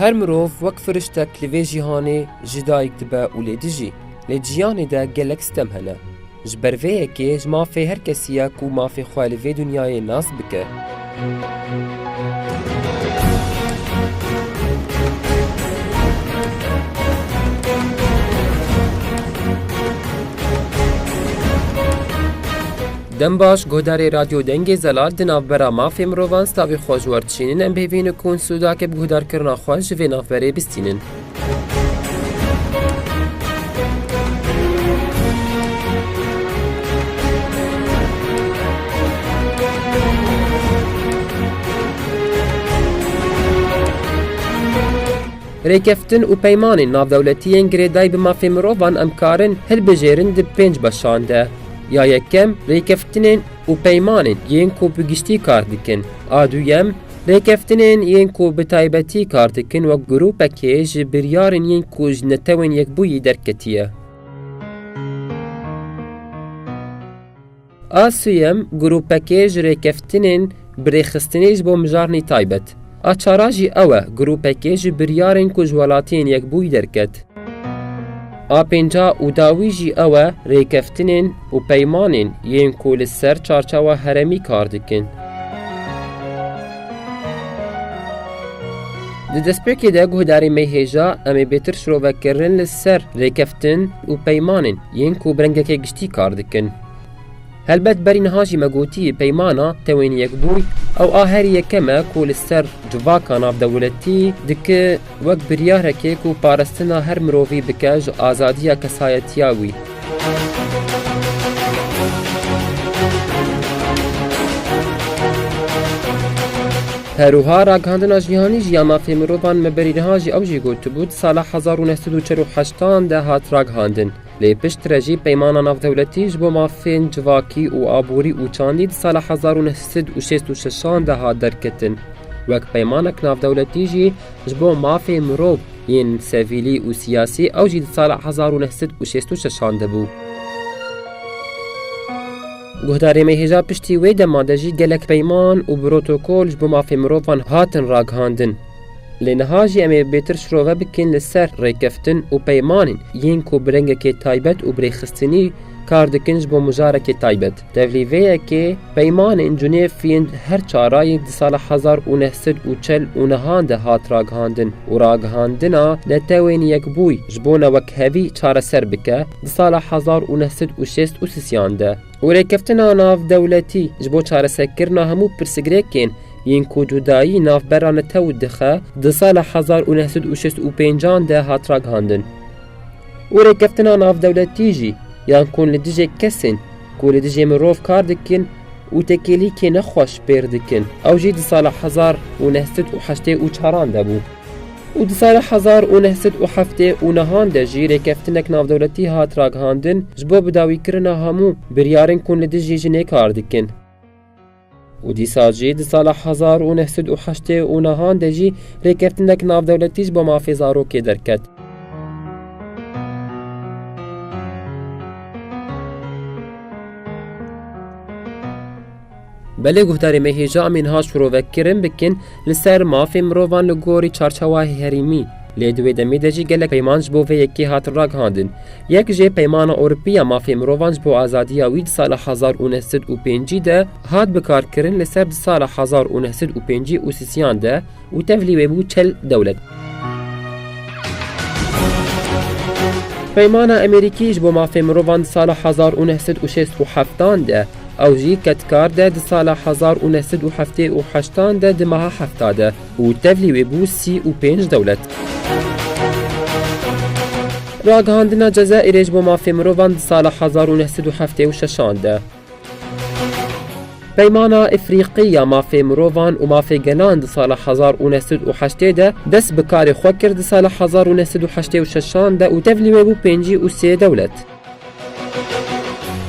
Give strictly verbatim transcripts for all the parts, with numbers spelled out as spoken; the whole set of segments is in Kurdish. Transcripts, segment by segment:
Her mirov wek firiştek li vê cîhanê ji dayik dibe û lê dijî. Lê di jiyanê de gelek stem hene. Ji ber vê yekê ji mafê her kesî ye ku mafê xwe li vê dinyayê nas bike. Dem baş, guhdarê Radyo Dengê Zelal, di navbera mafê mirovan stavê xwe ji we re dişînin. Em bi hêvî ne ku sûdakê bi guhdarkirina xwe ji vê navberê bistînin. Rêkeftin û peymanên navdewletî yên girêdayî bi mafê mirovan em karin hilbijêrin di pênc beşan de. Ya yekem, rêkeftinên û peymanên yên ku bi giştî kar dikin. A duyem, rêkeftinên yên ku bi taybetî kar dikin wek grûpekê ji biryarên yên ku ji Netewên Yekbûyî derketiye. A sêyem, grûpekê ji rêkeftinên bi rêxistinê ji bo mijarnî taybet. A çara jî ew e, grûpekê ji biryarên ku ji Welatiyên Yekbûyî derket. A pênca û dawî jî ew e, rêkeftinên û peymanên yên ku li ser çarçewa herêmî kar dikin. Di destpêkê de guhdarê me hêja em ê bêtir şirovekirin li ser rêkeftin û peymanên yên ku bi rengekê giştî kar dikin. Helbet berî niha jî me gotî peymana Netewên Yekbûyî ew a herî yekem e ku li ser civaka navdewletî dike wek biryarekê ku parastina her mirovî bike ji azadiya kesayetiya wî. Herwiha ragihandina cîhanî jî ya mafê mirovan me berî niha jî ew jî gotibû, di sala hezar û neh sed û çil û heştan de hat ragihandin. Lê piştre jî peymana navdewletî ji bo mafên civakî û aborî û çandî di sala hezar û neh sed û şêst û şeşan de hat derketin. Wek peymanek navdewletî jî ji bo mafê mirov yên sevîlî û siyasî ew jî di sala hezar û neh sed û şêst û şeşan de bû. Guhdarê me hêja piştî wê dema de jî gelek peyman û protokol ji bo mafê mirovan hatin ragihandin. Lê niha jî em ê bêtir şirove bikin li ser rêkeftin û peymanên yên ku bi rengekê taybet û bi rêxistinî kar dikin ji bo mijarekê taybet. Tevlî vê yekê peymanên Cunêf yên her çarayî di sala hezar û neh sed û çil û nehan de hat ragihandin û ragihandina Netewên Yekbûyî ji bo newekhevî çareser bike di sala hezar û neh sed û şêst û sisiyan de. Û rêkeftina navdewletî ji bo çareserkirina hemû pirsgirêkên yên ku cudayî navbera netew dixe, di sala hezar û neh sed û şêst û pêncan de hat ragihandin. Û rêkeftina navdewletî jî, yan ku li dijê kesên ku li dijê mirov kar dikin û têkilîkê nexweş pêr dikin, ew jî di sala hezar û neh sed û heştê û çaran de bû. Û di sala hezar û neh sed û heftê û nehan de jî rêkeftinek navdewletî hat ragihandin ji bo bidawîkirina hemû biryarên ku li dijî jinê kar dikin. Û dîsa jî di sala hezar û neh sed û heştê û nehan de jî rêkeftinek navdewletî ji bo mafê zarokê derket. Belê guhdarê me hêja em ê niha şirovekirin bikin li ser mafê mirovan li gorî çarçewayê herêmî. Lê di wê demê de jî gelek peyman ji bo vê yekê hatin ragihandin. Yek jê Peymana Ewropî ya Mafê Mirovan ji bo azadiya wî di sala hezar û neh sed û pêncî de hat bikarkirin, li ser di sala hezar û neh sed û pêncî û sisiyan de û tevlî wê bû çil dewlet. Peymana Amerîkî ji bo mafê mirovan di sala hezar û neh sed û şêst û heftan de, ew jî ketkar de di sala hezar û neh sed û heftê û heştan de di meha hefta de û tevlî wê bû sî û pênc dewlet. Ragihandina Cezayirê ji bo mafê mirovan di sala hezar û neh sed û heftê û şeşan de. Peymana Efrîqî ya Mafê Mirovan û Mafê Gelan di sala hezar û neh sed û heştê de dest bi karê xwe kir, di sala hezar û neh sed û heştê û şeşan de û tevlî wê bû pêncî û sê dewlet.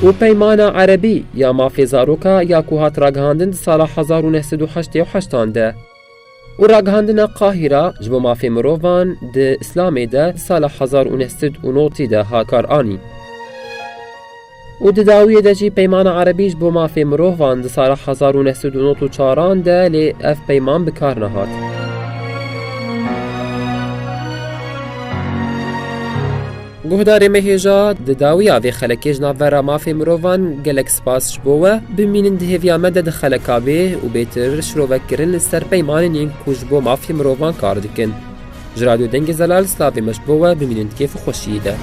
Û Peymana Erebî ya Mafê Zaroka ya ku hat ragihandin di sala hezar û neh sed û heştê û heştan de. Û ragihandina Qahîra ji bo mafê mirovan di Îslamê de di sala hezar û neh sed û notî de hat karanîn. Û di dawiyê de jî Peymana Erebî ji bo mafê mirovan di sala hezar û neh sed û notî û çaran de, lê ev peyman bi kar nehat. Guhdarê me hêja, di dawiya vê xelekê ji navbera mafê mirovan gelek spas ji bo we. Bimînin di hêviya me de di xeleka vê û bêtir şirovek kirin li ser peymanên yên ku ji bo mafê mirovan kar dikin. Ji Radyo Dengê Zelal slavê me ji bo we, bimînin di kêf û xweşiyê de.